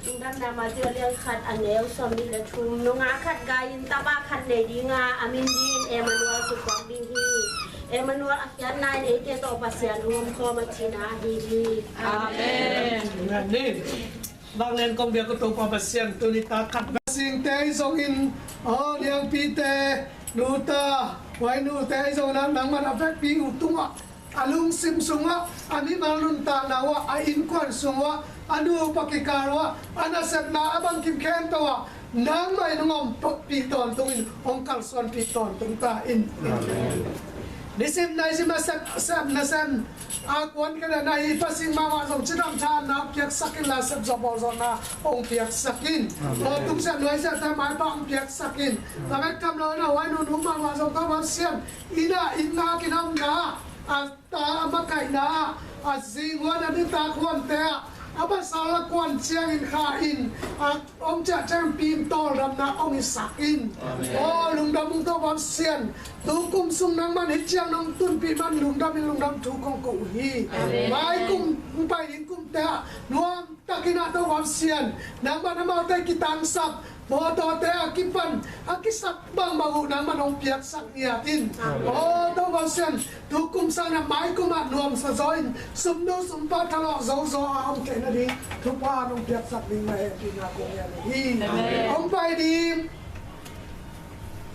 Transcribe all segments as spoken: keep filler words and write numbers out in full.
Lungdamna Matthew a lian khat a neu sawmnih le thum, nungak khat gai-in tapa khat nei dinga, a min dingin Emmanuel kituak ding hi. Emmanuel a khiatna in eite tawh Pasian hong omkhawm a cihna ahi hi. Amen. Amen. Vanglian kong biak uh Topa Pasian, tuni tak khat singte ahi zongin, aw niangpite, nuta, huai nute ahi zongin nangman a vekpi uh tungah, a lungsim sungah, a mimal nuntakna uah, a innkuan sungah, a nupa kikal uah, a nasepna a bangkim khempeuh ah, nangmah in hong ompih tawntungin, hong kalsuanpih tawntung ta in. Amen. Nisim naisim a sep, sep nasem a kuan kene na hi pasing mahmah zong cidam tha na piaksak inla, sep zawh bawl zawhna hong piaksak in. Amen. Aw tung siah nuai siahte maipha hong piaksak in. Amen. Lamet kam lo na huai nunung mahmah zong ka Pasian, inn ah inn ngak in, a omna ah, a ta a makaihna ah, a zing huan a nitak huante ah, a pasal a kuan ciangin kha in, a om ciah ciang pim tawldamna hong hisak in. Amen. Aw lungdam ung Topa Pasian, tu kum sung nangman hih ciang nong tunpih man lungdam in lungdam thu kong ko uh hi. Amen. Mai kum hong pai ding kumte ah nuam takin ah Topa Pasian, nangman amaute kitangsap mawtawte a kipan a kisap bangbang uh nangman hong piaksak ngiat in. Amen. Aw Topa Pasian, tu kum sangin ah mai kum ah nuamsa zaw in, sumnu sumpa thalawh zozaw a om theih nading thupha nong piaksak ding na hehpihna kong ngen uh hi. Amen. Hong pai ding.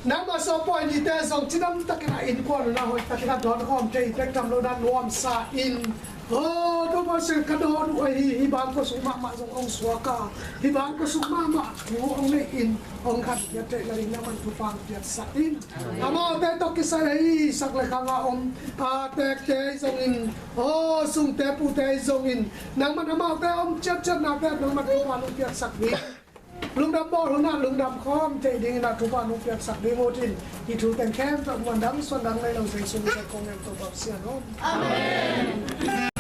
Nangmah sawt pawi nite zong cidam takin a innkuan uh na hoih takin a dawn khawm thei bek tham lo na nuamsa in. Aw Topa Pasian, ka dawn uh ahi, hih bang kua sung mahmah zong hong suak a, hih bang kua sung mahmah thu hong neih in, hong khantoh theih nading nangman thupha hong piaksak in. Amaute tawh kisai a hisak le khang a om, a tekte ahi zongin, aw sungte pute ahi zongin, nangman amaute a om ciatciatnate nangman thupha hong piaksak ding. Lungdam bawl hun ah lungdam khawm theih dingin ah thupha nong piaksak ding uh hi. Hih thu teng khempeuh muan dang suan dang nei lo Jesu min tawh kong ngen, Topa Pasian aw. Amen.